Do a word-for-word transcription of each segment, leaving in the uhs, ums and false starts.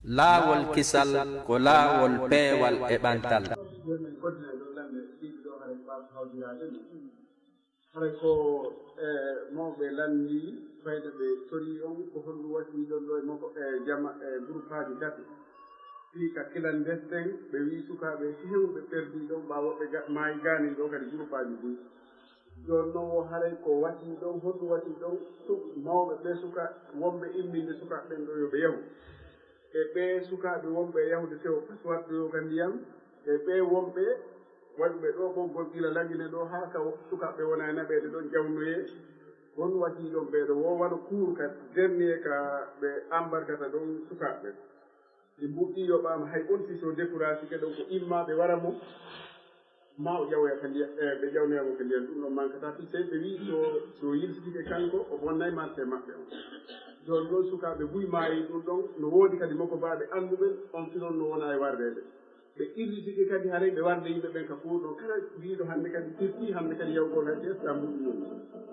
Laawol kisal ko laawol peewal e ɓantal. Jooni en koddinay ɗoo lannde, ɗiɗi ɗoo haray ko ɓaato hawjiraade no. Haray ko e mawɓe lanndii fayda ɓe torii on, ko honɗum waɗi ɗon ɗoo e moko e jama e guruppaaji tati. Fii ka kilandesten, ɓe wi'i sukaaɓe heewɓe perdii ɗon, ɓaawo ɓe ga-, maayi gaanin ɗoo kadi guruppaaji buy. Jooni non wo haray ko waɗi ɗon, honɗum waɗi ɗon? Su-, mawɓe ɓe suka, wonɓe imminde sukaaɓe ɓen ɗoo yo ɓe yahu. E ɓee sukaaɓe wonɓe e yahude sewo fas waɗɗoyoo ka ndiyan, e ɓee wonɓe waɗuɓe ɗoo ɓoggol gila Lagine ɗoo haa ka sukaaɓe wona e naɓeede ɗon jawnoyee, won waɗii ɗon ɓee ɗoo, wo waɗa kuur ka dernier ka ɓe ambarkata ɗon sukaaɓe ɓen. Ɓe mbuɗɗii yoɓaama, hay on si so découragé ke ɗon ko immaa ɓe wara mo, ma o ƴawoya ka ndiya-, e, ɓe ƴawnoya mo ka ndiyan, ɗum ɗon mankataa, puisque ɓe wi'i so, so yiltitike kanko, o bonnay marché maɓɓe on. Jooni ɗon sukaaɓe buy maayi ɗum ɗon, no woodi kadi mokobaaɓe annduɓe, on si non no wona e warreede. Ɓe irritike kadi haray ɓe warde yimɓe ɓen ka kuur ɗon, kala biiɗo hannde kadi firti, hannde kadi yawgol hay si estambuɗi non.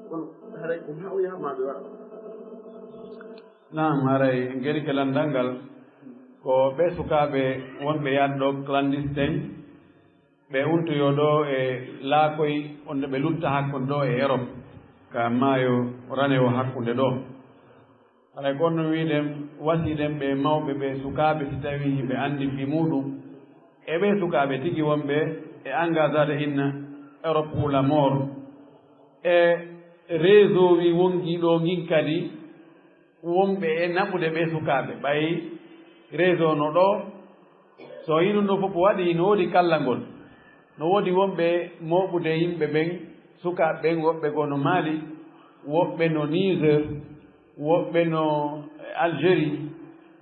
Kono haray ko ma o yaha ma ɓe wara. Naam, haray gerike lanndal ngal, ko ɓee sukaaɓe wonɓe yaade ɗoo clandestin, ɓe untoyoo ɗoo e laakoy, wonde ɓe lutta hakkunde ɗoo e Erop, ka maayo ranewo hakkunde ɗoo. Haray ko honno wi'uɗen, wasiɗen ɓe mawɓe ɓe sukaaɓe, si tawii hiɓe anndi fii muuɗum, e ɓee sukaaɓe tigi wonɓe e engagade inna Erop pour la mort, e réseau wi wongi ɗoo ngin kadi, wonɓe e naɓude ɓee sukaaɓe, ɓay réseau no ɗoo, so hinun ɗoo fof waɗi, no woodi kallangol, no woodi wonɓe mooɓude yimɓe ɓen, sukaaɓe ɓen, woɓɓe ko no Mali, woɓɓe no Niger, woɓɓe no Algérie,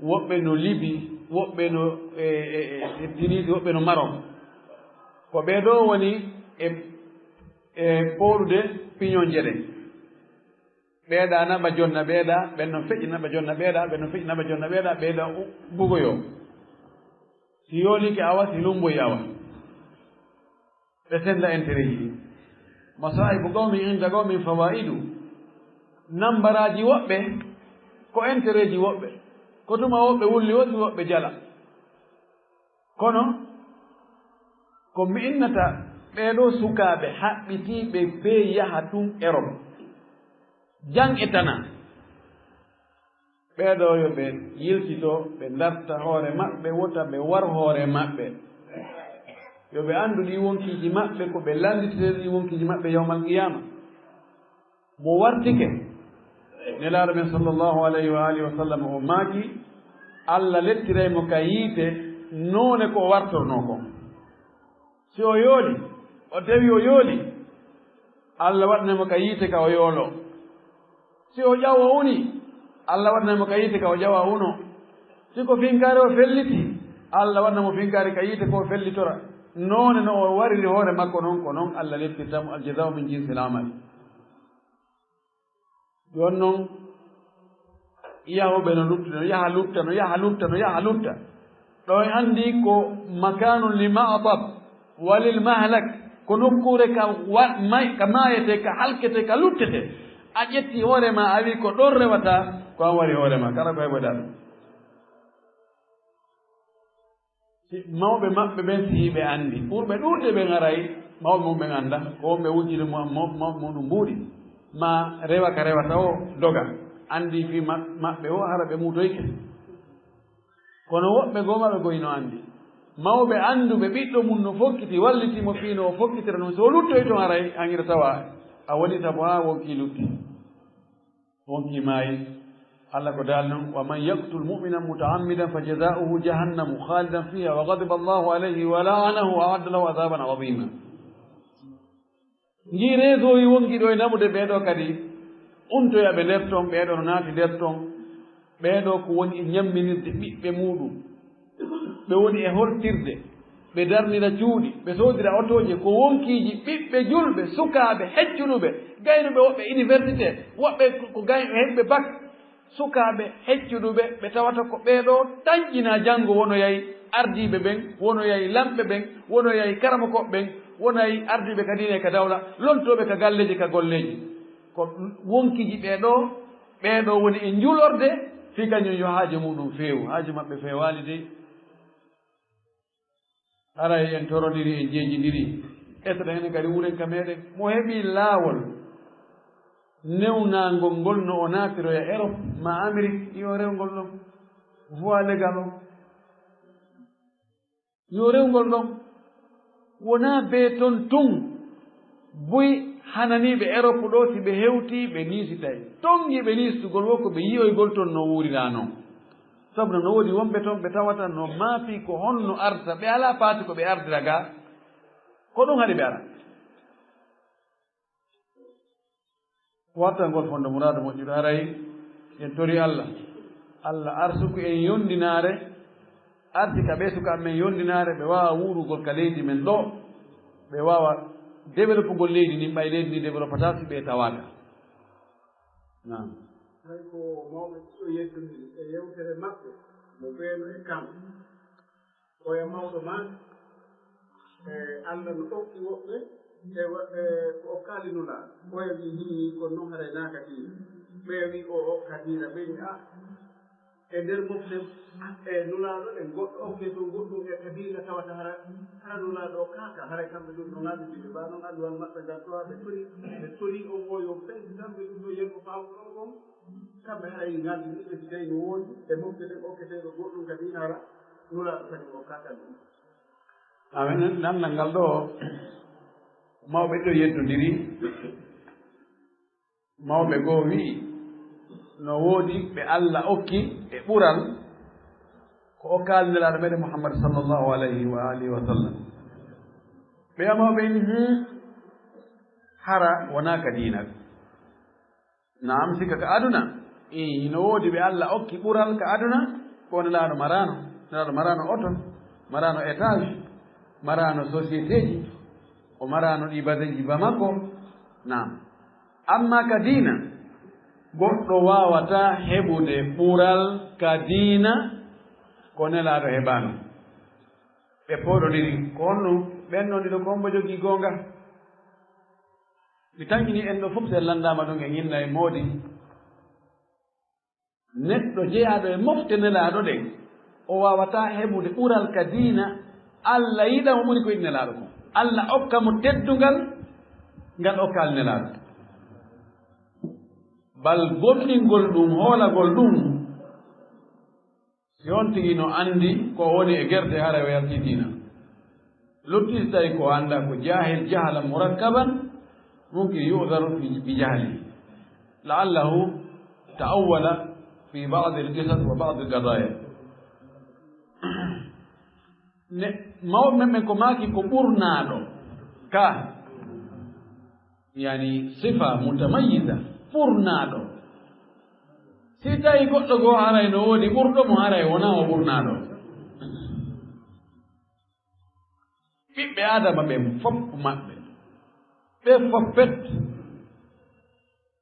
woɓɓe no Libye, woɓɓe no, e, e, e, e Tunisie, woɓɓe no Maroc. Ko ɓee ɗoo woni e, e pooɗude piñonje ɗen. Ɓeeɗa naɓa jonna ɓeeɗa, ɓen non feƴƴi naɓa jonna ɓeeɗa, ɓen non feƴƴi naɓa jonna ɓeeɗa, ɓeeɗa u-, bugoyoo. Si yooliike awa, si lumboyi awa. Ɓe senda intérêt ji ɗin. Masaa'ibu qawmin inda qawmin fawaa'idu. Nambaraaji woɓɓe ko intérêt ji woɓɓe. Ko tuma woɓɓe wulli woo, si woɓɓe jala. Kono ko mi innata ɓee ɗoo sukaaɓe haɓɓitiiɓe bee yaha tun Erop, jang e tana, ɓee ɗoo yo ɓe yiltito, ɓe darta hoore maɓɓe, wota ɓe war hoore maɓɓe. Yo ɓe anndu ɗii wonkiiji maɓɓe, ko ɓe lannditiree ɗii wonkiiji maɓɓe yawmal qiyaama. Mo wartike, Nelaaɗo men sallallahu alayhi wa alihi wa sallam, o maaki, Alla lettiray mo ka yiite noone ko o wartornoo kon. Si o yooli, o tawi o yooli, Alla waɗanay mo ka yiite ka o yooloo. Si o ƴaw o unii, Alla waɗanay mo ka yiite ka o ƴawa o unoo. Si ko finkaari o felliti, Alla waɗana mo finkaari ka yiite ko o fellitora. Noone no o wariri hoore makko non, ko non Alla lettirta mo, al-jazaa'u min jinsil amal. Jooni non, yahuɓe no lutta, no yaha lutta, no yaha lutta, no yaha lutta. Ɗo en anndi ko makaanun li ma'tab wa lil mahlak, ko nokkuure ka wa-, may-, ka maayete, ka halkete, ka luttete. A ƴetti hoore ma, a wi ko ɗon rewata, ko an wari hoore ma, kala ko heɓoɗaa ɗum. Si mawɓe maɓɓe ɓen, si hiɓe anndi, ɓurɓe ɗuuɗde ɓen haray, mawɓe mum ɓen annda, ko wonɓe wujjude mo-, mo-, mawɓe muɗum mbuuɗi, ma rewa ka rewata o doga, anndi fii ma-, maɓɓe o, hara ɓe muutoyke. Kono woɓɓe goo maɓɓe goo hino anndi. Mawɓe annduɓe ɓiɗɗo mum no fokkiti, walliti mo fii no o fokkitira ɗum, si o luttoyi ton haray, an hiɗa tawa a woni sabu haa wonkii lutti. Wonkii maayi. Alla ko daali non, "Wa man yaqtul mu'minan muta'ammidan fa jazaa'uhu jahannamu khalidan fiha wa ghadiba Allahu alayhi wa la'anahu wa a'adda lahu adhaban adhima." Ngii réseau yi wonki ɗo e naɓude ɓee ɗoo kadi, untoya ɓe nder ton, ɓee ɗoo no naati nder ton, ɓee ɗoo ko woni e ñamminirde ɓiɓɓe muuɗum. Ɓe woni e hortirde, ɓe darnira cuuɗi, ɓe soodira otooje, ko wonkiiji ɓiɓɓe julɓe, sukaaɓe heccuɗuɓe, gaynuɓe woɓɓe université, woɓɓe ko gay-, heɓɓe bac, sukaaɓe heccuɗuɓe, ɓe tawata ko ɓee ɗoo tanƴinaa janngo, wonoyay ardiiɓe ɓen, wonoyay lamɓe ɓen, wonoyay karamokooɓe ɓen, wonoyay ardiiɓe ka diine ka dawla, lontooɓe ka galleeji ka golleeji. Ko wonkiiji ɓee ɗoo Ɓee ɗoo woni e njulorde, Fii kañum yo haaju muɗum feewu, haaju maɓɓe feewaali dey. Haray en torondirii, en jeejindirii. Etoɗen enen kadi wuuren ka meɗen. Mo heɓii laawol newnaangol ngol no o naatiroya Erop maa Amerik, yo rew ngol ɗon. Voie légale on. Yo rew ngol ɗon. Wonaa bee ton tun buy hananiiɓe Erop ɗoo, si ɓe hewtii, ɓe niisitay. Ton yiɓe niisugol wo ko ɓe yi'oygol ton no wuuriraa non. Sabu no woodi wonɓe ton ɓe tawata no maapii ko honno arta, ɓe alaa paati ko ɓe ardira gaa. Ko ɗun haɗi ɓe ara. Wartangol fondo muraadu moƴƴuɗo, haray en tori Alla, Alla arsuku en yondinaare, arsi ka ɓee suka men yondinaare, ɓe waawa wuurugol ka leydi men ɗoo, ɓe waawa developugol leydi ndin, ɓay leydi ndin developataa si ɓe tawaaka. Naam. Hay ko mawɓe ɗiɗo yeddondiri e yewtere maɓɓe, mo ɓeeno e kam. Oya mawɗo maaka, e, Alla no okki woɓɓe, e, wa-, e, ko okkaali Nulaaɗo. Oya wi'i, "Hii, kono non haray naa ka diina." Ɓeya wi'i, "O okka diina." Ɓe wi'i, "Ah, e nder mofte, e, Nulaaɗo ɗen, goɗɗo okke ton goɗɗum e ka diina tawata hara, hara Nulaaɗo okkaaka." Haray kamɓe ɗum no ngaldi ɓe ɓaa non alluwal maɓɓe ngal towa ɓe tori, ɓe tori on o yo ɓen kamɓe ɗum no yen ko faamu ɗon kon. Kamɓe haray ngaldi ɓe si tawi no woodi e mofte ɗen okketeeɗo goɗɗum ka diina hara. Nulaaɗo kadi o kakan ɗum. Amen. Nannal ngal ɗoo, mawɓe ɗiɗo yeddondiri. Mawɓe goo wi'i, no woodi ɓe Alla okki e ɓural ko okkaali Nelaaɗo meɗen Muhammad sallallahu alayhi wa alihi wa sallam. Ɓeya mawɓe ɓen, hmm, hara wonaa ka diina. Naam, sikka ka aduna, ii, hino woodi ɓe Alla okki ɓural ka aduna, ko Nelaaɗo maraano. Nelaaɗo maraano oto, maraano étage, maraano sociétéji, o maraano ɗi baseji Bamako. Naam. Amma ka diina, goɗɗo waawataa heɓude ɓural ka diina ko Nelaaɗo heɓaano. Ɓe pooɗondiri, ko honno ɓen non ɗiɗo, ko hombo jogii goonga? Mi tanƴinii en ɗoo fow, si en lanndaama ɗun, en inna e moodi. Neɗɗo jeyaaɗo e mofte Nelaaɗo ɗen, o waawataa heɓude ɓural ka diina, Alla yiɗa mo ɓuri ko yiɗi Nelaaɗo kon. Alla okka mo teddungal ngal okkaali Nelaaɗo. Bal gomɗingol ɗun, hoolagol ɗun, si on tigi no anndi ko woni e gerte, haray o yaltii diina. Lutti si tawi ko anndaa, ko jaahil, jahalan murakkaban, mumkin yu'zaru fi, bi jahlihi. La'allahu ta'awwala fi ba'dil qisas wa ba'dil qadaya. Ne, mawɓe men ɓen ko maaki ko ɓurnaaɗo ka. Yani sifa mutamayyiza, ɓurnaaɗo. Si tawi goɗɗo goo haray no woodi ɓurɗo mo, haray wonaa o ɓurnaaɗo. Ɓiɓɓe Aadama ɓen fow maɓɓe, ɓe fow pet,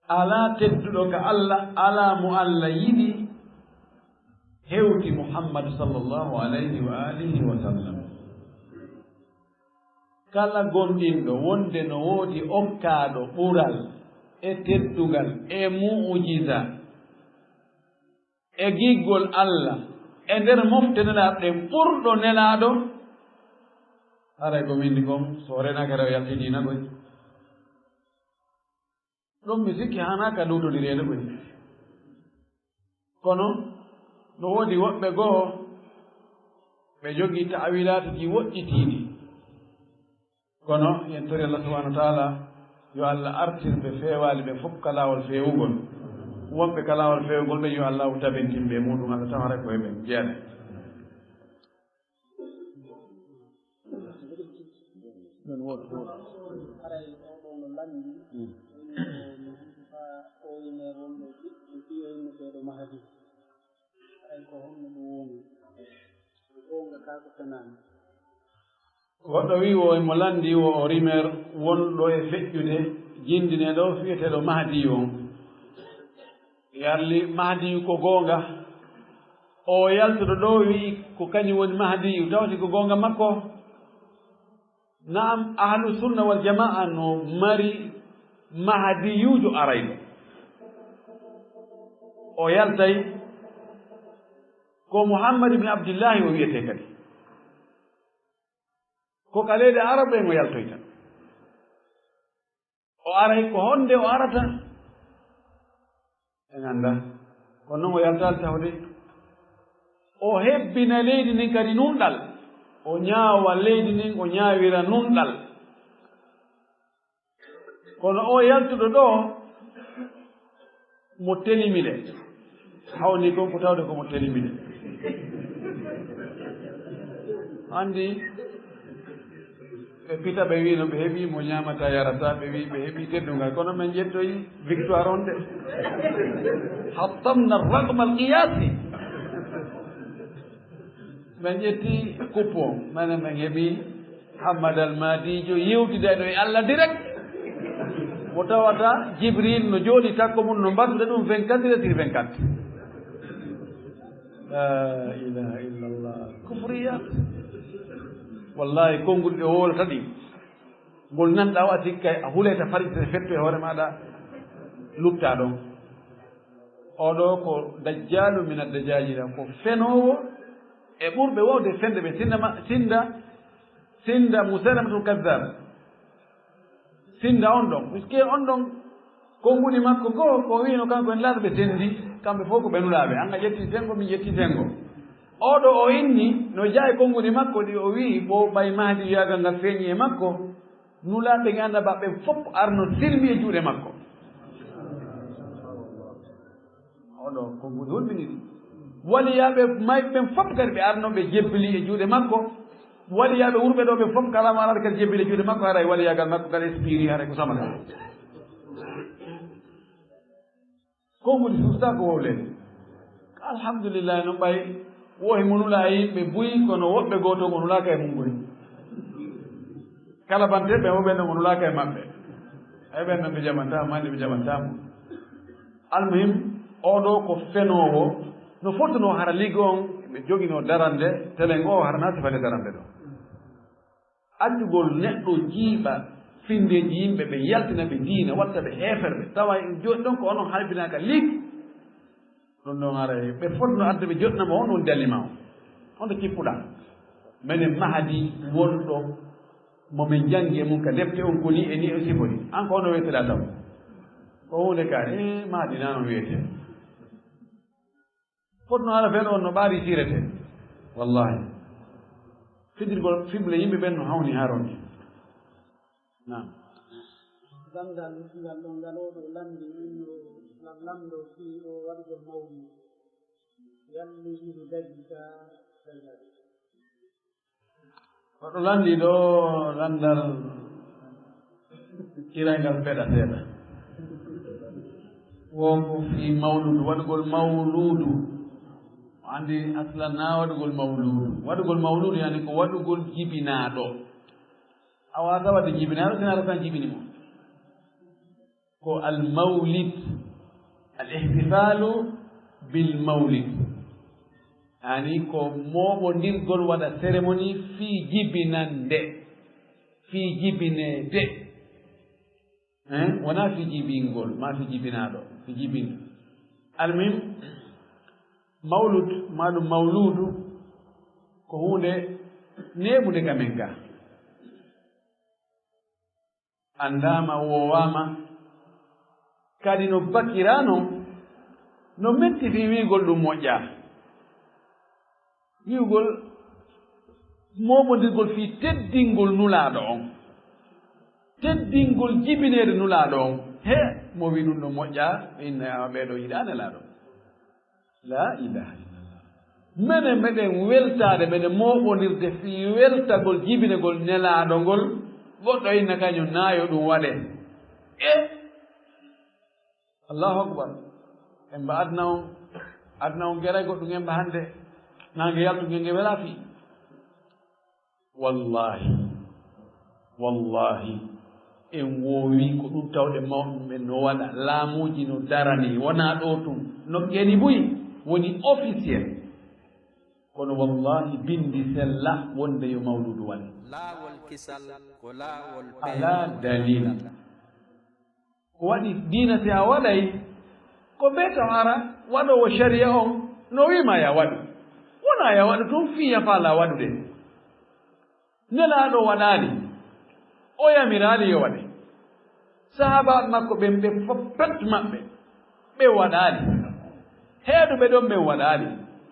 alaa tedduɗo ka Alla, alaa mo Alla yiɗi, hewti Muhammad sallallahu alayhi wa alihi wa sallam. Kala gomɗinɗo wonde no woodi okkaaɗo ɓural e teddungal e mu'ujiza e giggol Alla e nder mofte Nelaaɗo ɗen ɓurɗo Nelaaɗo, haray ko windi kon, so o renaaka, o yaltii diina koy. Ɗum mi sikki haanaa ka luutondireede koy. Kono no woodi woɓɓe goo, ɓe jogii ta'awilaatuji woɗɗitiiɗi. Kono en tori Allah subhanahu wa ta'ala yo Allah artir ɓe feewaali ɓe fof ka laawol feewugol. Wonɓe ka laawol feewugol ɓe yo Allah tabintin ɓe e muɗum, Allah tawara ko e ɓe jeyaɗe. Ɗon wooto, wooto. Haray oo ɗoo no lanndii, mm, o innoo mo faa o ine wonɓe ɓiɓɓe fii o inneteeɗo Mahdi. Haray ko honno ɗum woni? Ko goonga kaa ko fenaande? Goɗɗo wi'i wo mo lanndii wo o rimer wonɗo e feƴƴude jinndine ɗo fiyeteeɗo Mahdiyu on. Yarli Mahdiyu ko goonga. O yaltuɗo ɗo wi'i ko kañum woni Mahdiyu, tawti ko goonga makko? Na'am, Ahlu Sunna wal Jamaa no mari Mahdiyuujo arayɗo. O yaltay Ko Muhammad ibn Abdillahi o wi'etee kadi. Ko ka leyɗe Arab en o yaltoyta. O aray ko honde o arata? En anndaa. Kono non o yaltaali tawde. O hebbina leydi ndin kadi nunɗal. O ñaawa leydi ndin, o ñaawira nunɗal. Kono oo yaltuɗo ɗoo, mo telimile. Hawni kon ko tawde ko mo telimile. Anndi, ɓe pita, ɓe wi'i no ɓe heɓi mo ñaamata, yarata, ɓe wi'i ɓe heɓi teddungal. Kono men ƴettoyi victoire on de. Hattamna raqmal qiyasi. Men ƴetti coupe on, menen men heɓi Hammad Almadiijo yewtidayɗo e Alla direct, mo tawata Jibril no jooɗi takko mun, no mbattude ɗum vingt-quatre heures sur vingt-quatre. La ilaha illallah. Kufriyat. Wallahi, konguɗi ɗi wowlata ɗin, ngol nanɗaa o, a sikka a hulayta farƴitede fetto e hoore maaɗa, luttaa ɗon. Oo ɗoo ko dajjaalu min ad-dajaajila, ko fenoowo e ɓurɓe wowde fende ɓe sinda ma-, sinda, sinda Musaylamatul Kazzaab. Sinda on ɗon, puisque on ɗon, konguɗi makko goo, ko wi'no kanko en laaɗo ɓe sendi, kamɓe fof ko ɓe nulaaɓe. An a ƴetti sengo, min ƴetti sengo. Oo ɗoo o inni, no jeyaa e konguɗi makko ɗi o wi'i, bo ɓay Mahdi wi'agal ngal feeñi e makko, nulaaɓe e annabaaɓe ɓen fof arno silmi e juuɗe makko. Oo ɗoo, konguɗi hulɓiniri. Waliyaaɓe mayɓe ɓen fof kadi ɓe arno ɓe jebbili e juuɗe makko. Waliyaaɓe wurɓe ɗoo ɓe fof kala mo araade kadi jebbili e juuɗe makko, haray waliyaagal makko ngal expiri, haray ko samata. Konguɗi suusta ko wowleede. Alhamdulillahi, no ɓay woohi mo nulaa e yimɓe buy, kono woɓɓe goo toon o nulaaka e mun buy. Kala banteeɓe o ɓen ɗon o nulaaka e maɓɓe. Ay ɓen ɗon ɓe jaɓantaa mo, ɓe jaɓantaa mo. Almuhim, oo ɗoo ko fenoowo, no fotunoo hara ligue on, ɓe joginoo darande, telen oo hara na sifale darande ɗoo. Accugol neɗɗo jiiɓa finndeeji yimɓe ɓe yaltina ɓe diina, watta ɓe heeferɓe, tawa en jooni ɗon ko onon halfinaaka ligue. Ɗum ɗon haray ɓe fotno adde ɓe joɗna mo on, on dalima on. Honto kippuɗaa? Menen Mahadi wonɗo mo men janngi e mum ka defte on ko ni e ni o sifori. An ko hono weeteɗaa taw? Ko huunde ka, e Mahadi na no weetee. Fotno haala fen on no ɓaari siretee. Wallahi. Fidirgol fible yimɓe ɓen no hawni haronde. Naam. Ganndal ngal ɗon ngal oo ɗoo lanndi inno lamɗo fii o waɗugol mawlidi. Yalli ɗiɗi daɗi ka dañal. Koɗo lanndi ɗoo lanndal kirangal feɗa seeɗa. Woo ko fii mawluudu, waɗugol mawluudu. O anndi aslan naa waɗugol mawluudu. Waɗugol mawluudu yani ko waɗugol jibinaaɗo. A waawataa waɗde jibinaaɗo, sinaa Alla tan jibini mo. Ko al mawlid, al ihtifaalu bil mawlid. Yani ko mooɓondirgol, waɗa cérémonie fii jibinande, fii jibineede. Hein? Wonaa fii jibingol, maa fii jibinaaɗo, fii jibin. Almuhim, mawlud, maa ɗum mawluudu, ko huunde neeɓunde ka men gaa. Anndaama, woowaama, kadi no bakiraa non, no metti fii wi'ugol ɗum moƴƴaa. Wi'ugol mooɓondirgol fii teddingol Nulaaɗo on, teddingol jibineede Nulaaɗo on. He, mo wi'i ɗum ɗon moƴƴaa, inna ɓee ɗoo yiɗaa Nelaaɗo. Laa ilaaha illallah. Menen meɗen weltaade, meɗen mooɓondirde fii weltagol jibinegol Nelaaɗo ngol, goɗɗo inna kañum naa yo ɗum waɗe. E Allahu akbar. Emba aduna on, aduna on geray goɗɗum emba hannde. Naange yaltu nge, nge welaa fii. Wallaahi, wallaahi, en woowii ko ɗum tawde mawɓe ɓen no waɗa, laamuuji no daranii, wonaa ɗoo tun, no keni buy, woni officiel. Kono wallaahi, binndi sella wonde yo mawluudu waɗe. Laawol kisal ko laawol alaa dalila. Ko waɗi diina si a waɗay, ko bee taw hara waɗoowo shari'a on no wi'i ma ya waɗu. A waɗu tun fii a faalaa waɗude. Nelaaɗo waɗaali, o yamiraali yo waɗe. Sahaabaaɓe makko ɓen, ɓe fow pet maɓɓe, ɓe waɗaali. Heeduɓe ɗon ɓen waɗaali.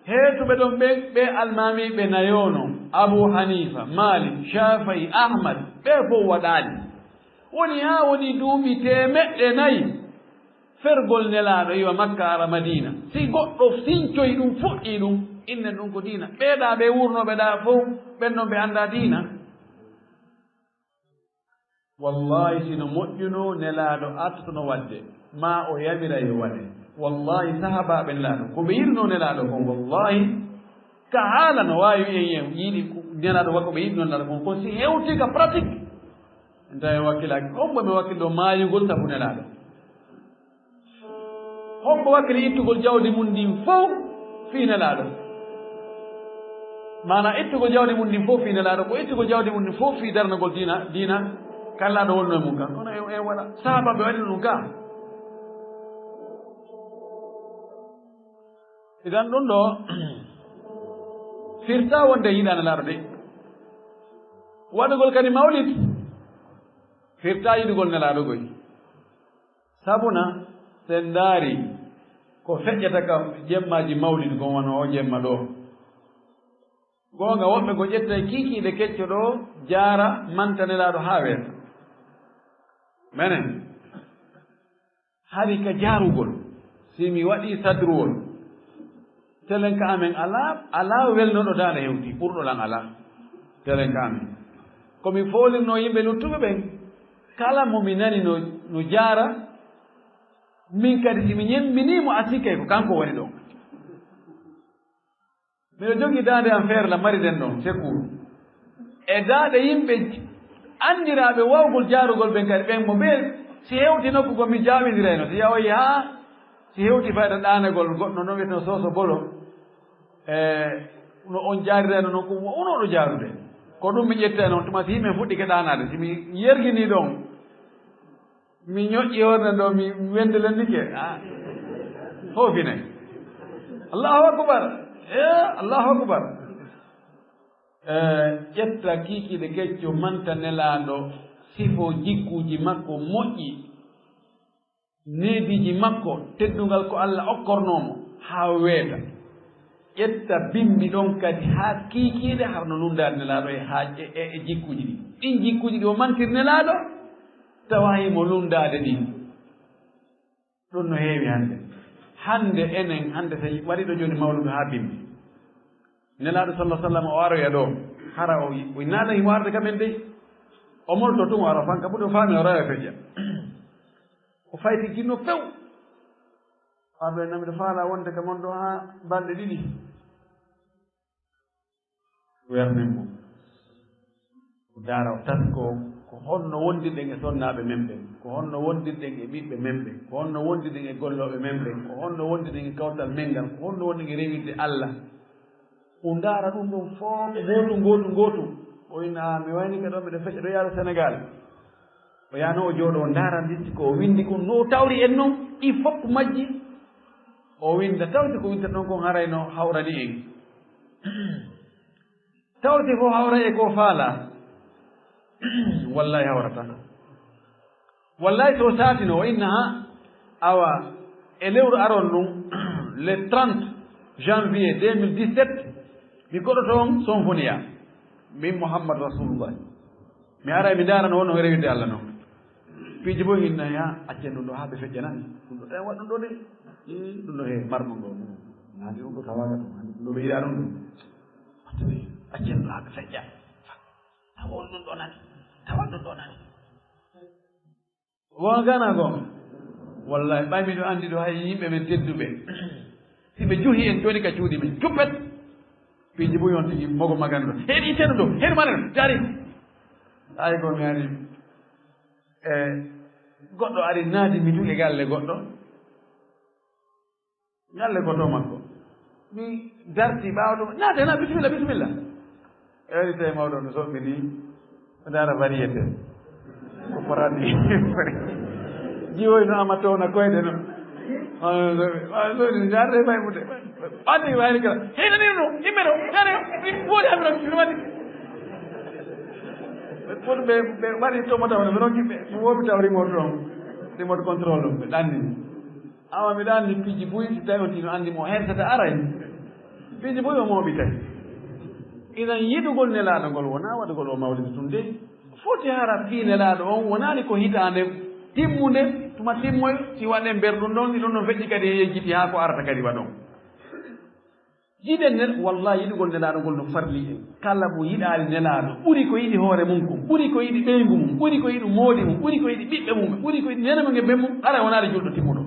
Heeduɓe ɗon ɓen, ɓe almaamiiɓe nayo non, Abu Haniifa, Maalik, Shaafi'i, Ahmad, ɓe fow waɗaali. Woni haa woni duuɓi teemeɗɗe nayi fergol Nelaaɗo iwa Makka ara Madiina. Si goɗɗo sincoyi ɗum, fuɗɗii ɗum, innen ɗum ko diina. Ɓee ɗaa ɓe wurnooɓe ɗaa fow, ɓen non ɓe anndaa diina. Wallaahi, si no moƴƴunoo, Nelaaɗo artotono waɗde, maa o yamira yo waɗe. Wallaahi, sahaabaaɓe Nelaaɗo, ko ɓe yiɗunoo Nelaaɗo kon, wallaahi, ka haala no waawi en, en yiɗi ko Nelaaɗo waɗi, ko ɓe yiɗunoo Nelaaɗo kon, ko si hewtii ka pratique, en tawi en wakkilaaki. Hombo ɓe wakkilɗo maayugol sabu Nelaaɗo? Hombo wakkili ittugol jawdi mun ndin fow fii Nelaaɗo? Maanaa, ittugol jawdi mun ndin fow fii Nelaaɗo, ko ittugol jawdi mun ndin fow fii darnagol diina, diina, ka Nelaaɗo wonnoo e mun kan. Kono en, en waɗa, sahaabaaɓe waɗino ɗum ka. Idan ɗum ɗoo firtaa wonde yiɗaa Nelaaɗo de. Waɗugol kadi mawlid firtaa yiɗugol Nelaaɗo goy. Sabuna, si en ndaarii ko feƴƴata ka jemmaaji mawlid kon, wano oo jemma ɗoo. Goonga, woɓɓe ko ƴetta e kiikiiɗe kecco ɗoo, jaara, manta Nelaaɗo haa weeta. Menen, hari ka jaarugol, si mi waɗii sadruwol, telen ka amen alaa, alaa welnooɗo daande hewtii, ɓurɗo lan alaa, telen ka amen. Ko mi foolirnoo yimɓe luttuɓe ɓen, kala mo mi nani no, no jaara, min kadi, si mi ñemmbinii mo, a sikkay ko kanko woni ɗon. Miɗo jogii daande am feere la mariden ɗon, secours. E daande yimɓe anndiraaɓe waawugol jaarugol ɓen kadi, ɓen mo ɓe, si hewti nokku goo, mi jaaɓindirayno. Si yahoyi haa, si hewti fayda ɗaanagol goɗɗo no wi'etee Soso Bolo, e, no on jaarirayno non, ko mo unooɗo jaarude. Ko ɗum mi ƴettayno on tuma, si yimɓe fuɗɗike ɗaanaade, si mi yerginii ɗon, mi ñoƴƴi hoore nden ɗoo, mi wendilendike. Ah. Foofinay. Allahu akbar. Eh, Allahu akbar. Eh, ƴetta kiikiiɗe kecco manta Nelaaɗo, sifo jikkuuji makko moƴƴi, neediiji makko, teddungal ko Alla okkornoo mo, haa weeta. Ƴetta bimbi ɗon kadi haa kiikiiɗe, harno lunndaade Nelaaɗo e haa-, e, e, e jikkuuji ɗi. Ɗin jikkuuji ɗi o mantiri Nelaaɗo, tawa himo lunndaade ɗin. Ɗun no heewi hannde. Hannde enen, hannde so waɗii ɗoo jooni mawludu haa bimbi. Nelaaɗo sallallahu alaihi wasallam o aroya ɗoo. Hara o, o naata himo arde ka men dey. O molto tun o ara fanka, ɓuri o faami o aroya feƴƴa. O fayti jinno few. Arɗo en, miɗo faalaa wonde ka mon ɗoo haa balɗe ɗiɗi. Wernen mo. O daara, o taskoo, ko honno wondirɗen e sonnaaɓe men ɓen? Ko honno wondirɗen e ɓiɓɓe men ɓen? Ko honno wondirɗen e gollooɓe men ɓen? Ko honno wondirɗen e kawtal men ngal? Ko honno wondirɗen e rewirde Alla? O ndaara ɗum ɗon fow, ko gootum, gootum, gootum. O inna, "Ah, mi wayni ka ɗoo, miɗo fecca ɗoo yaade Senegaal." O yaano o jooɗoo, o ndaara listi ko o winndi kon, no o tawri en non, ɗi fow majji. O winnda, tawti ko winnta ɗon kon haray no hawrani en. Tawti ko hawra e ko faalaa. Wallahi hawrata. Wallahi to saatino, o inna ha, awa, e lewru aron ndun, le trente janvier deux mille dix-sept, mi koɗoto on Sonfoniya. Min Muhammad Rasulullah. Mi aray mi ndaara no wonno rewirde Alla non. Piiji boy inna ya, accen ɗum ɗo haa ɓe feƴƴanani. Ɗum ɗo ɗen waɗ ɗum ɗo de. Ii, ɗum ɗo he mar ɗum ɗo. Naani ɗum ɗo tawaga ɗum. Ɗum ɗo ɓe yiɗa ɗum ɗum. Watta ɓe, accen ɗum haa ɓe feƴƴa. Tawa on ɗum ɗo nani. Tawa ɗum ɗo nani. Won gana goo. Wallahi, ɓay miɗo anndi ɗo hay yimɓe men tedduɓe. Si ɓe juhi en toni ka cuuɗi men. Cuppet. Piiji boy on tigi mogo magani ɗo. Heen itteno ɗo. Heen mana ɗo. Jari. Ay ko mi ari. E goɗɗo ari naadi mi tun e galle goɗɗo. Galle ko to makko. Mi darti ɓaawo ɗum. Naate na, bisimilla, bisimilla. E woni tawi mawɗo no soɓɓi ni. O ndaara variété. Ko farani. Jiwoy no ama towna koyɗe no. Wano soɓi. Wano soɓi. Ndaarde fay mude. Ɓaade wayri kala. Heyna ni no, yimɓe no, hare, woodi hamira, no waɗi. Ɓe fof ɓe, ɓe waɗi to mo taw, ɓe ronki ɓe, mo woowi taw remote ɗon. Remote control ɗon, ɓe ɗanni. Awa mi ɗanni piiji buy, si tawi on tino anndi mo hersata aray. Piiji buy o mooɓi tawi. Inan yiɗugol Nelaaɗo ngol wonaa waɗugol o mawlidi tun dey. Foti hara fii Nelaaɗo on wonaali ko hitaande timmunde, tuma timmoy, si waɗen ber ɗum ɗon, si ɗum ɗon feƴƴi kadi e yejjiti haa ko arata kadi waɗon. Yiɗen Nel-, wallahi yiɗugol Nelaaɗo ngol no farli en. Kala mo yiɗaali Nelaaɗo, ɓuri ko yiɗi hoore mum kon, ɓuri ko yiɗi ɓeyngu mum, ɓuri ko yiɗi moodi mum, ɓuri ko yiɗi ɓiɓɓe mum, ɓuri ko yiɗi neene mum e ben mum, haray wonaali julɗo timmuɗo.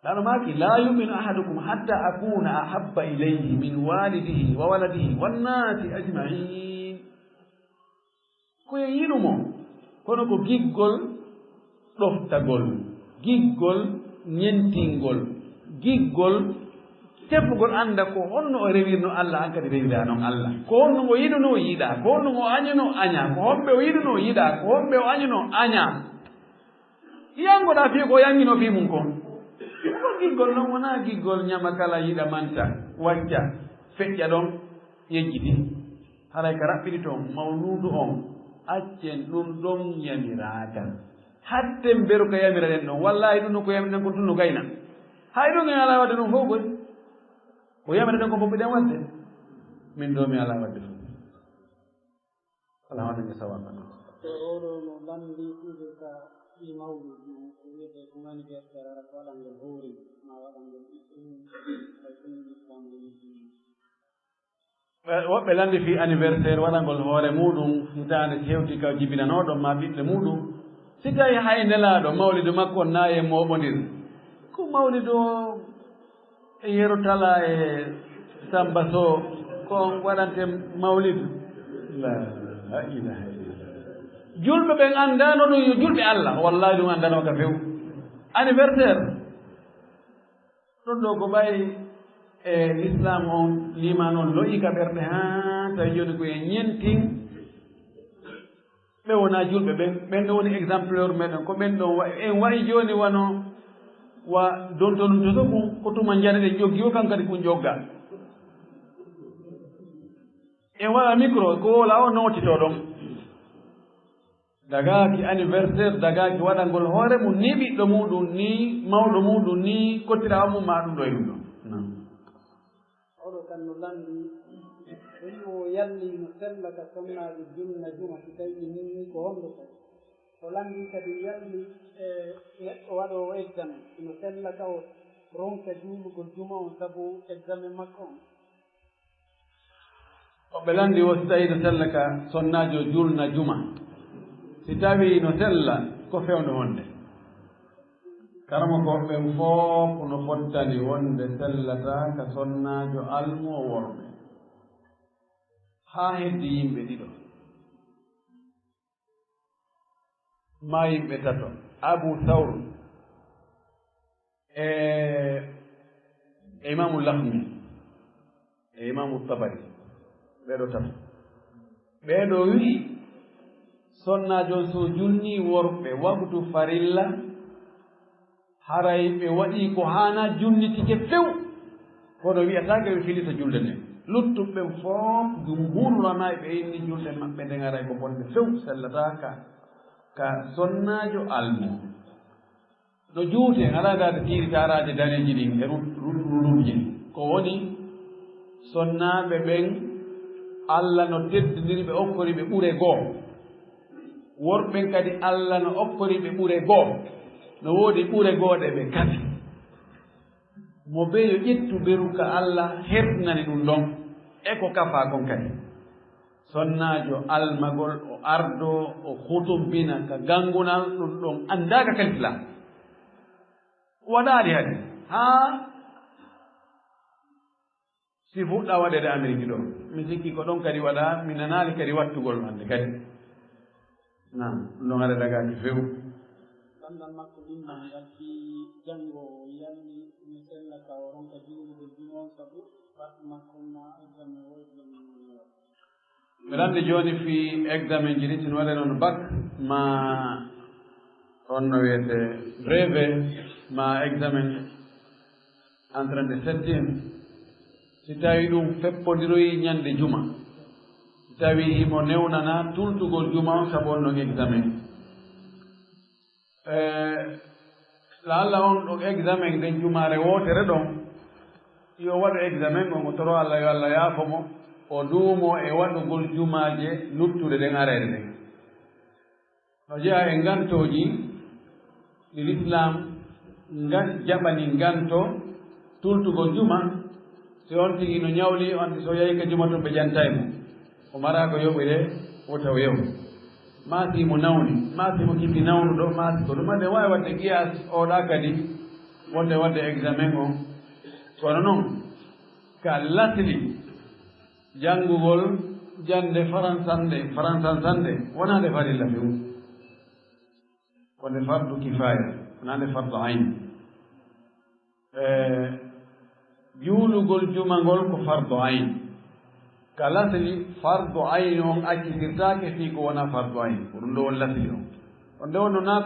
Laano maaki, "Laa yu'minu ahadukum hatta akuna ahabba ilayhi min walidihi wa waladihi wan nasi ajma'in." Ko en yiɗu mo, kono ko giggol ɗoftagol, giggol ñentingol, giggol tefugol annda ko honno o rewirno Allah, an kadi rewira non Allah. Ko honno o yiɗuno, yiɗa. Ko honno o añuno, aña. Ko homɓe o yiɗuno, yiɗa. Ko homɓe o añuno, aña. Yangoɗaa fii ko o yangino fii mum kon. Ko giggol non wonaa giggol ñama kala yiɗa manta wacca feƴƴa ɗon yejjiti. Haray ka raɓɓiɗi ton mawluudu on, accen ɗum ɗon yamiraaka. Hatten beru ka yamiraɗen ɗon. Wallaahi ɗum no ko yamiraɗen kon tun no gayna. Hay ɗum en alaa waɗde ɗum fof koy. Ko yamiraɗen kon fof mbiɗen waɗde. Min ɗo mi alaa waɗde fof. Alaa waɗde mi sawa ka ɗum. Ko oɗo mo lanndii suudu ka fii mawluudu, ko wiyetee ɗum anniversaire, hara ko waɗangol hoore, maa waɗangol ɓiɓɓe mum, hay ɗum Islaam woni ɗum. Ɓe, woɓɓe lanndi fii anniversaire waɗangol hoore muuɗum, hitaande hewti ka jibinanooɗo maa ɓiɓɓe muuɗum. Si tawi hay nelaaɗo mawlidu makko on naa e mooɓondir, ko mawlidu o E Yero Tala e Samba Sow, ko on waɗante mawlidu? La ilaha illallah. Julɓe ɓen anndaano ɗum yo julɓe Allah. Wallahi, ɗum anndanoo ka few. Anniversaire. Ɗum ɗoo ko ɓay e Islam on, liimaan on lo'i ka ɓerɗe, haa tawi jooni ko en ñentin. Ɓe wonaa julɓe ɓen, ɓen ɗon woni exemplaire meɗen. Ko ɓen ɗon wa-, en wa'i jooni wano wa donto ɗum to sokun, ko tuma njana ɗe joggi o, kan kadi kun jogga. En waɗa micro, ko wowla o nootito ɗon. Dagaaki anniversaire, dagaaki waɗangol hoore mum, ni ɓiɗɗo muɗum, ni mawɗo muɗum, ni kottiraawo mum, ma ɗum ɗo e ɗum ɗo. Non. Oɗo kan no lanndii, o wi'i o yallii no sella ka sonnaajo julna juma, si tawii ninni ko honɗo kadi? O lanndii kadi yalli e neɗɗo waɗoowo examen, no sella ka o ronka juulugol juma on sabu examen makko on? Woɓɓe lanndii wo si tawii no sella ka sonnaajo julna juma. Si tawii no sella, ko fewndo honde? Karamokooɓe ɓen fow no fottani wonde sellataa ka sonnaajo almuwo worɓe. Haa heddi yimɓe ɗiɗo, maa yimɓe tato, Abu Thawr e, e Imaamu Lakhmi e Imaamu Tabari, ɓee ɗoo tato. Ɓee ɗoo wi'i, sonnaajo on so julnii worɓe waqtu farilla, haray ɓe waɗii ko haanaa, julnitike few. Kono wi'ataake ɓe filita julde nden. Luttuɓe ɓen fow, jumhuuru ulamaa'i ɓe inni julde maɓɓe nden haray ko bonde few, sellataa ka, ka sonnaajo almuwo. No juuti en, alaa ndaade tiiri taaraaje daneeji ɗin e ru-, ru-, ruɗuruɗuuje. Ko woni, sonnaaɓe ɓen, Alla no teddiniri ɓe, okkori ɓe ɓure goo. Worɓe ɓen kadi, Alla no okkori ɓe ɓure goo. No woodi ɓure goo ɗe ɓe kafi. Mo bee yo ƴettu beru ka Alla hertinani ɗum ɗon, e ko kafaa kon kadi. Sonnaajo almagol, o ardoo, o hutumbina ka ganngunal, ɗum ɗon anndaaka ka Lislaam. Waɗaali hade. Haa si fuɗɗaa waɗeede Amerik ɗoo. Mi sikki ko ɗon kadi waɗaa, mi nanaali kadi wattugol hannde kadi. Naam, ɗum ɗon hade dagaaki few. Banndal makko limmal ngal fii janngo o yalli no sella ka o ronka juulugol juma on sabu bac makko on maa examen o examen o. Miɗo anndi jooni fii examen ji ɗin, si no waɗee noon bac, maa on no wiyetee brevet, maa examen en train de septième, si tawi ɗum feppondiroyi ñande juma, si tawi himo newnana tultugol juma on sabu on non examen. Eh, laalla on ɗon examen nden jumaare wootere ɗon, yo waɗu examen on, o toro Alla yo Alla yaafo mo, o duumo e waɗugol jumaaje luttuɗe ɗen areere ɗen. No jeyaa e ngantooji ɗi Lislaam ngan-, jaɓani nganto tultugol juma, si on tigi no ñawli, on so yahi ka juma tun ɓe jantay mo. O maraa ko yoɓude, wota o yahu. Maa si mo nawni, maa si mo kiɓi nawnuɗo, maa si ko ɗum. Nden waawi waɗde qiyaas, oɗa kadi wonde waɗde examen on. Kono non, ka lasli, janngugol jannde faransannde, faransansannde, wonaa nde farilla few. Ko nde fardu kifaaya, wonaa nde fardu ayn. E, juulugol juma ngol ko fardu ayn. Ka lasli, fardu ayn on accitirtaake fii ko wonaa fardu ayn. Ko ɗum ɗo woni lasli on. On nde wonno naa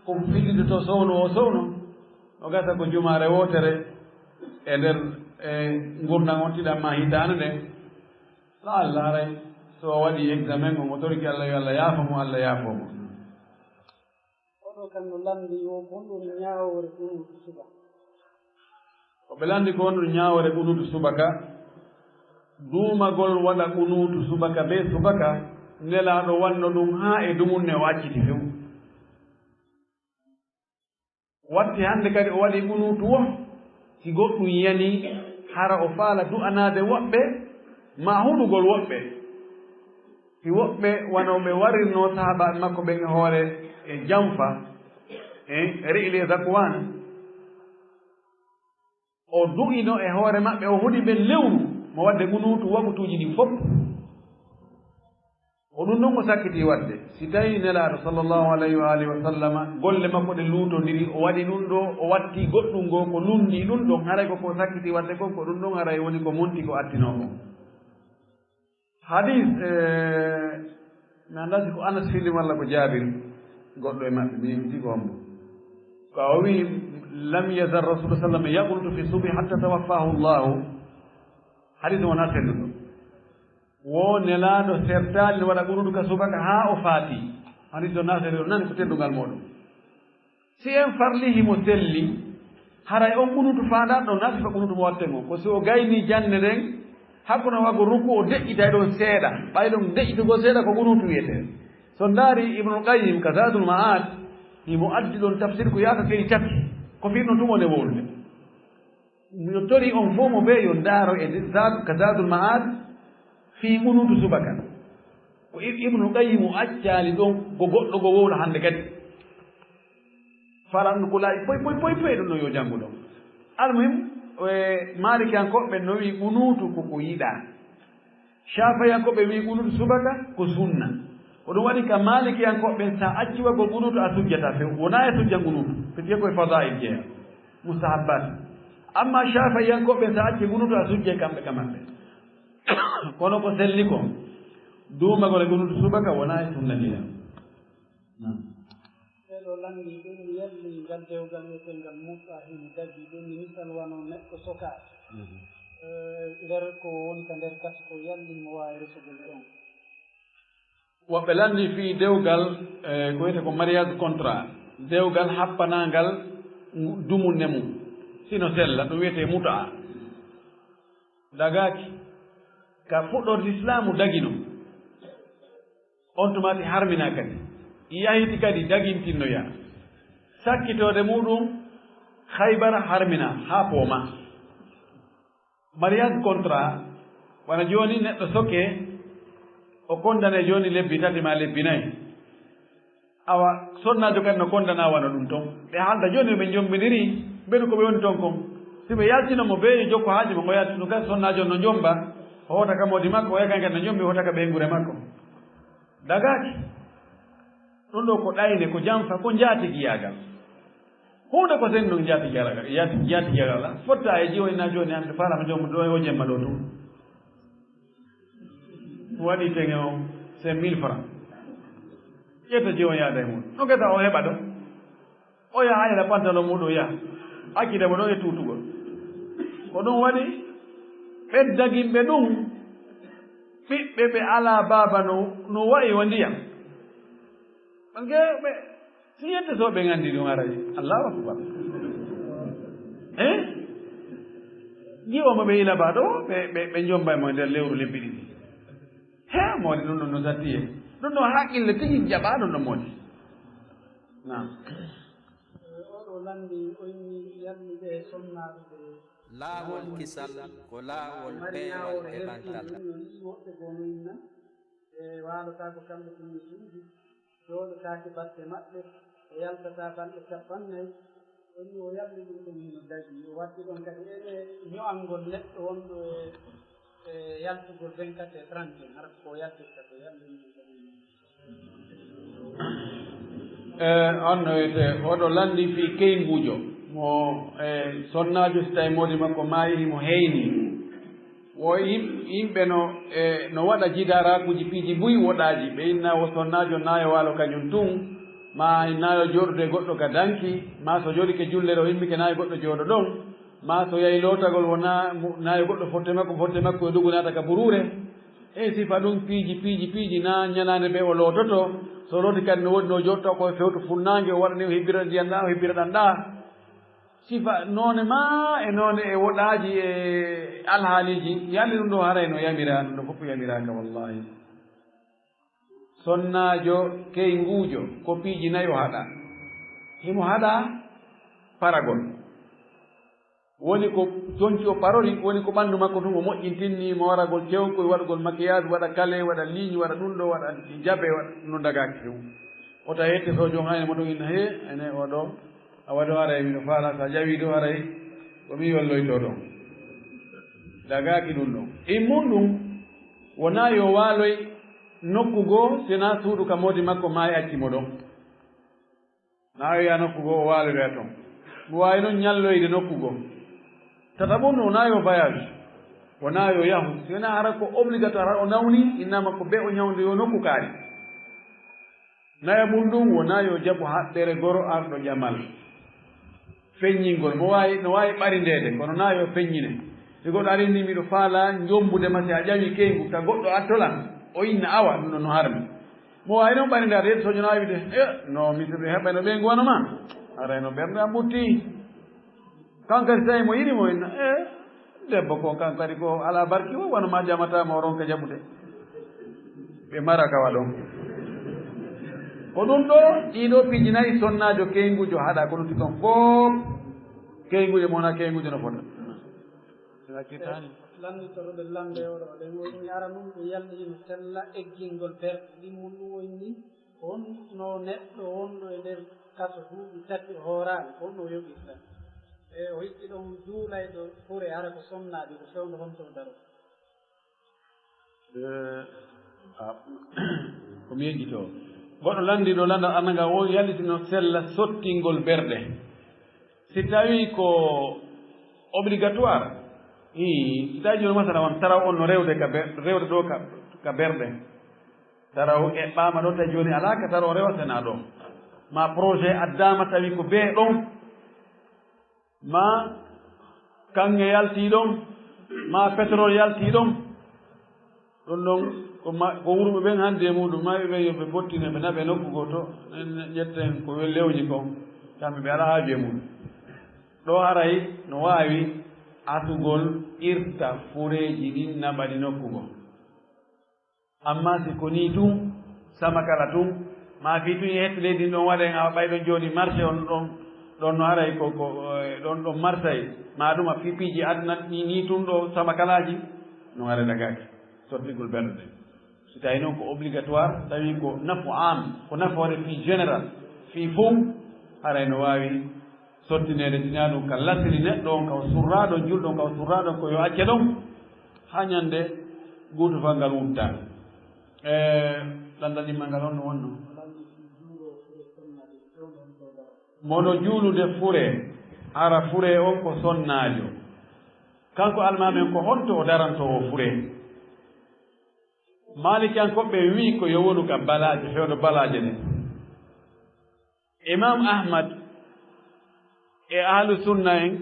ko fillitotoo sowno o sowno. No gasa ko jumaare wootere e nder, e ngurndan on tiɗan maa hitaande nden. Laalla haray so o waɗi examen on, o torike Alla yo Alla yaafo mo, Alla yaafo mo. Oɗo kan no lanndi yo honɗun ñaawoore qunuutu subaka? Ko ɓe lanndi ko honɗun ñaawoore qunuutu subaka, duumagol waɗa qunuutu subaka bee subaka, Nelaaɗo wanno ɗum haa e dumunne o acciti few. Watti hannde kadi o waɗi qunuutu wo, si goɗɗum yanii, hara o faala du'anaade woɓɓe, maa huɗugol woɓɓe. Si woɓɓe wano ɓe warirnoo sahaabaaɓe makko ɓen e hoore e janfa, e Ri'li e Zakwaan, o du'ino e hoore maɓɓe, o huɗi ɓen lewru mo waɗde qunuutu waqutuuji ɗin fof. Ko ɗum ɗon o sakkiti waɗde. Si tawii Nelaaɗo sallallahu alayhi wa alihi wa sallama, golle makko ɗe luutondiri, o waɗi ɗum ɗo, o watti goɗɗum goo ko lunndii ɗum ɗon, haray ko ko sakkiti waɗde kon, ko ɗum ɗon haray woni ko monti ko attinoo kon. Hadiis, eh, mi anndaa si ko Anas fillii walla ko Jaabir, goɗɗo e maɓɓe, mi yejjiti ko hombo. Ko o wi'i, "Lam yazal Rasuulu sallam yaqnutu fi subhi hatta tawaffaahu Allahu." Hadiis on wonaa selluɗo. Wo Nelaaɗo sertaali no waɗa qunuutu ka subaka haa o faati. Hadiis on naa selluɗo, nani ko teddungal mooɗon. Si en farli himo selli, haray on qunuutu faandaɗo ɗon naa sifa qunuutu mo watten on. Ko si o gaynii jannde nden, hakkunde wago ruku o deƴƴitay ɗon seeɗa. Ɓay ɗon deƴƴitugol seeɗa ko qunuutu wiyetee. So ndaari Ibnul Qayyim ka Zaadul Ma'aad, himo addi ɗon tafsir ko yaaka kadi tati. Ko fii non tun woni wowlude. Mi torii on fow mo bee yo ndaaro e Zaad-, ka Zaadul Ma'aad fii qunuutu subaka. Ko Ib-, Ibnul Qayyim o accaali ɗon ko goɗɗo go wowla hannde kadi. Faran ko laaɓi poy, poy, poy, poy, ɗum ɗo yo janngu ɗon. Almuhim, e, Maalikiyankooɓe no wi'i qunuutu ko ko yiɗaa. Shaafiyankooɓe wi'i qunuutu subaka ko sunna. Ko ɗum waɗi ka Maalikiyankooɓe ɓen, sa acci waɗugol qunuutu a sujjataa few. Wonaa e sujja qunuutu. Ko wi'etee ko e fadaa'il jeyaa. Mustahabbaat. Amma Shaafiyankooɓe ɓen sa acci qunuutu a sujjay kamɓe ka maɓɓe. Kono ko selli kon, duumagol e qunuutu subaka wonaa e sunna ndiyan. Naam. Ɓee ɗoo lanndii ɓe, mi yalli ngal dewgal wi'eteengal mut'a hino dagii ɓe, mi misal wano neɗɗo sokaaki. Mhm. Eh, nder ko woni ka nder gasa ko yalli mo waawi resugol ɗon. Woɓɓe lanndii fii dewgal, eh, ko wi'etee ko mariage contrat, dewgal happanaangal ngu-, dumunne mum, sino sella, ɗum wi'etee mut'a. Dagaaki, ka fuɗɗoode Lislaamu dagino. On tuma ti harminaa kadi. Yahiti kadi dagintinnoyaa. Sakkitoode muuɗum, Haybara harminaa haa poomaa. Mariage contrat, wano jooni neɗɗo sokee, o kondane jooni lebbi tati maa lebbi nayi. Awa, sonnaajo kadi no kondanaa wano ɗum ton. Ɓe haalda jooni no ɓe njombiniri, mbeɗu ko ɓe woni ton kon. Si ɓe yaltino mo bee jokko haaju mo, o yaltino kadi sonnaajo no njomba, o hoota ka moodi makko, o yaha kadi no njombi, o hoota ka ɓeynguure makko. Dagaaki. Ɗum ɗoo ko ɗayne, ko janfa, ko njaatigiyaagal. Huunde ko sen ɗum njaatigiyaagal, njaati-, njaatigiyaagal alaa. Fotta e jiwo ina jooni, an faalaama joom ɗo e o jemma ɗo tun. Waɗi teŋe o, c'est mille francs. Ƴetta jiwo yaada e mum. No gasa o heɓa ɗo. O yaha hayra pantalon muuɗum yaha. Accida mo ɗon e tuutugol. Ko ɗum waɗi ɓeddagimɓe ɗum ɓiɓɓe ɓe alaa baaba no, no wa'i wa ndiyam. Ɓe, ɓe, si yette so ɓe nganndi ɗum aray. Allahu akbar. Eh? Jiwo mo ɓe ila ba ɗo, ɓe, ɓe, ɓe njomba mo e nder lewru lebbi ɗiɗi. He, moodi ɗum ɗon no satti he. Ɗum ɗon haqqille tigi jaɓa ɗum ɗon moodi. Naam. Oɗo lanndi o inni yallude e sonnaaɓe ɓe. Laawol kisal ko laawol peewal e ɓantal. Ɗum no yi'i woɓɓe goo no inna, ɓe waalotaako kamɓe tun e suudu, jooɗotaake batte maɓɓe, ɓe yaltataa balɗe cappannayi. O inni o yalli ɗum ɗum hino dagii. O waddi ɗon kadi ene ño'angol neɗɗo wonɗo e, e yaltugol vingt-quatre e trente et un, hara ko o yaltirta ko yalli ɗum ɗum. E, on no wi'etee, oɗo lanndi fii keynguujo, mo, e, sonnaajo si tawii moodi makko maayi, himo heyni. Wo yim-, yimɓe no, e, no waɗa jidaaraakuuji piiji buy woɗaaji. Ɓe inna wo sonnaajo naayo waalo kañun tun, maa naayo jooɗude goɗɗo ka danki, maa so jooɗike jullere o immike naayo goɗɗo jooɗo ɗon, maa so yahi lootagol wo naa-, mu-, naayo goɗɗo fotte makko, fotte makko e dugu naata ka buruure. E sifa ɗum piiji, piiji, piiji, naa ñalaande ɓe o loototo. So looti kadi no woodi no jooɗotoo ko e fewto funnaange, o waɗa ni o hebbira ndiyam ɗaa, o hebbira ɗam ɗaa. Sifa noone maa e noone e woɗaaji e alhaaliiji, yalli ɗum ɗo haray no yamiraa, ɗum ɗo fof yamiraaka wallaahi. Sonnaajo keynguujo ko piiji nayo haɗa. Himo haɗa paragol. Woni ko conci o parori, woni ko ɓanndu makko tun o moƴƴintinni, mooragol cewkoy, waɗugol maquillage, waɗa kale, waɗa ligne, waɗa ɗum ɗo, waɗa jabe, waɗa ɗum ɗo dagaaki few. Wota yette so jon ayne mo ɗon inna, "Hee, ene o ɗo, a waɗi o aray, miɗo faala, so a ƴawi ɗo aray, ko mi yolloyto ɗon." Dagaaki ɗum ɗon. Immun ɗum, wonaa yo waaloy nokku goo, si naa suudu ka moodi makko maa e acci mo ɗon. Naa yo yaha nokku goo, o waaloya ton. Mo waawi non ñalloyde nokku goo. Tataɓun, wonaa yo voyage. Wonaa yo yahu. Si wonaa hara ko obligatoire, hara o nawni, innama ko be o ñawde yo nokku kaari. Nayaɓun ɗum, wonaa yo jaɓu haɓɓere goro arɗo ƴamal. Feññingol, mo waawi, no waawi ɓarindeede, kono naa yo feññine. Si goɗɗo arii ni, miɗo faalaa njombude ma, si a ƴawi keyngu ka goɗɗo attolan, o inna awa, ɗum ɗon no harmi. Mo waawi non ɓarindaade, yetti soƴo no awi de, e, no mi soɓe heɓa no ɓeyngu wano ma. Aray no ɓernde am ɓutti. Kan kadi tawi mo yiɗi mo inna, e, debbo ko kan kadi ko alaa barki o, wano ma ƴamata mo ronka jaɓude. Ɓe mara ka waɗon. Ko ɗum ɗo, ɗii ɗoo piiji nayi sonnaajo keynguujo haɗa ko lutti kon fof. Keynguujo mo wona keynguujo no fota. Sila kittaani. Lannditoro ɓe lamnde oɗo, ɗen o inni ara nun ɓe yalɗi hino sella eggingol berɗe ɗin mun ɗum o inni. Honno neɗɗo wonɗo e nder kaso duuɓi tati o hooraali, ko honno o yoɓirta? E o hikki ɗon juulayɗo fure, hara ko sonnaajo, ko fewndo honto o daro? Eh, a, ko mi yejjitoo. Goɗɗo lanndiiɗo lanndal anngal won yaltino sella sottingol berɗe. Si tawii ko obligatoire, ii, si tawii jooni masala on taraw on no rewde ka ber-, rewde ɗo ka, ka berɗe. Taraw eɓɓaama ɗo, tawi jooni alaa ka taraw rewa senaa ɗo. Ma projet addaama tawi ko bee ɗon, ma kaŋŋe yaltii ɗon, ma pétrole yaltii ɗon. Ɗon ɗon ko ma-, ko wurɓe ɓen hannde e muɗum, mayɓe ɓen yo ɓe bottine, ɓe naɓe nokku gooto, en ƴetten ko lewji kon, kamɓe ɓe alaa haaju e muɗum. Ɗo haray no waawi asugol irta fureeji ɗin naɓa ɗi nokku goo. Amma si ko nii tun, sama kala tun, maa fii tun e hettu leydi ndin ɗon waɗen, awa ɓay ɗon jooni marché on ɗon, ɗon no haray ko, ko, eh, ɗon, ɗon marché, maa ɗum a fii piiji aduna nii, nii tun ɗo sama kalaaji, no haray dagaaki sottigol bernde. Si tawi non ko obligatoire, tawi ko nafu am, ko nafoore fii général, fii fow, haray no waawi sottineede, tinaa ɗum ka lasiri neɗɗo on, ka o surraaɗo, julɗo on, ka o surraaɗo on, ko yo acce ɗon, haa ñande guutufal ngal wuttaa. E, lanndal ɗimmal ngal honno wonno? Mono juulude fure, hara fure on ko sonnaajo. Kanko almaamen ko honto o daranto o fure? Maalikiyankooɓe wi'i ko yo wonu ka balaaje, fewndo balaaje ɗen. Imam Ahmad e ahlu sunna en,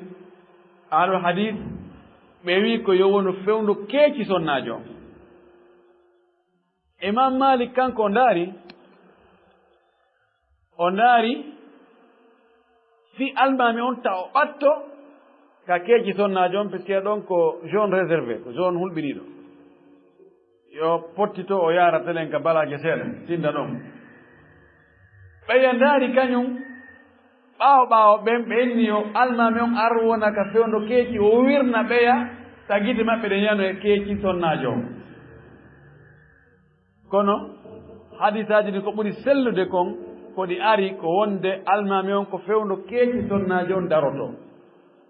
ahlu hadith, Ɓe wi'i ko yo wonu fewndo keeci sonnaajo on. Imam Malik kanko o ndaari, o ndaari fii almaami on ta o ɓatto ka keeci sonnaajo on, parce que ɗon ko zone réservé, ko zone hulɓiniiɗo. Yo pottito o yaara telen ka balaaje seeɗa, tinda ɗon. Ɓeya ndaari kañum, ɓaawo ɓaawo ɓen ɓe inni yo almaami on ar wona ka fewndo keeci, o wirna ɓeya, ta gite maɓɓe ɗen yano e keeci sonnaajo on. Kono hadiisaaji ɗin ko ɓuri sellude kon, ko ɗi ari ko wonde almaami on ko fewndo keeci sonnaajo on daroto.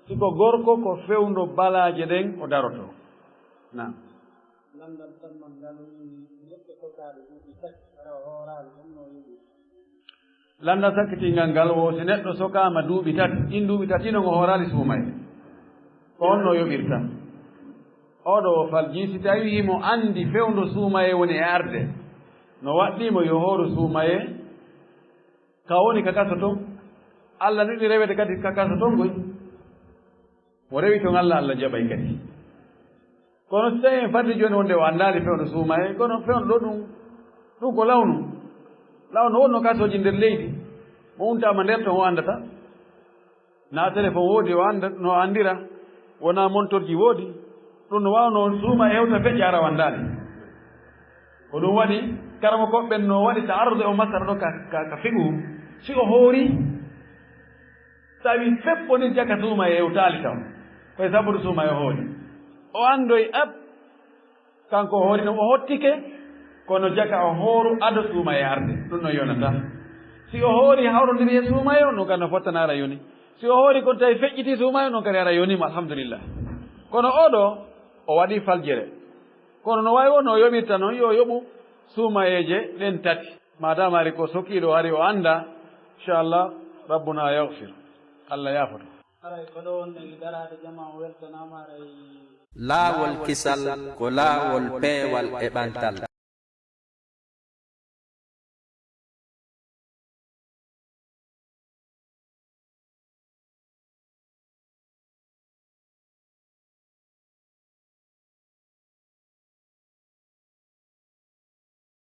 Si ko gorko, ko fewndo balaaje ɗen o daroto. Naam. Lanndal tammal ngal woni neɗɗo sokaaɗo duuɓi tati, hara o hooraali, honno o yoɓirta? Lanndal sakkitingal ngal wo si neɗɗo sokaama duuɓi tati, ɗin duuɓi tati non o hooraali suumaye. Ko honno o yoɓirta? Oo ɗoo o falji, si tawii himo anndi fewndo suumaye woni e arde, no waɗɗii mo yo hooru suumaye ka woni ka kaso ton? Alla nuɗi rewede kadi ka kaso ton koy. O rewi ton Alla, Alla jaɓay kadi. Kono si tawii en faddi jooni wonde o anndaali fewndo suumaye, kono fewndo ɗoo ɗum, ɗum ko lawnu. Lawnu wonno kasooji nder leydi. Mo untaama nder ton o anndata. Na telefon woodi o annda, no anndira. Wonaa montorji woodi. Ɗum no waawnoo suumaye hewta feƴƴa hara o anndaali. Ko ɗum waɗi, karamokooɓe ɓen no waɗi ta'arrude o masala ɗoo ka, ka, ka fiqhu. Si o hoori, tawi fep woni jaka suumaye hewtaali taw. Koye sabude suumaye o hoori. O anndoy ab, kanko o hoori ɗum, o hottike, kono jaka o hooru ado suumaye arde. Ɗum no yonataa. Si o hoori hawrondiri e suumaye on, ɗum kan no fottana hara yoni. Si o hoori kon tawi feƴƴiti suumaye on, ɗum kadi hara yoni mo, alhamdulillah. Kono oo ɗoo, o waɗi faljere. Kono no waawi wonno o yoɓirta non, yo o yoɓu suumayeeje ɗen tati. Maadaama hari ko sokiiɗo, hari o anndaa, inchallah, Rabbuna yaghfir. Allah yaafoto. Haray ko ɗo wonno e daraade jama o weltanaama, haray. Laawol kisal ko laawol peewal e ɓantal.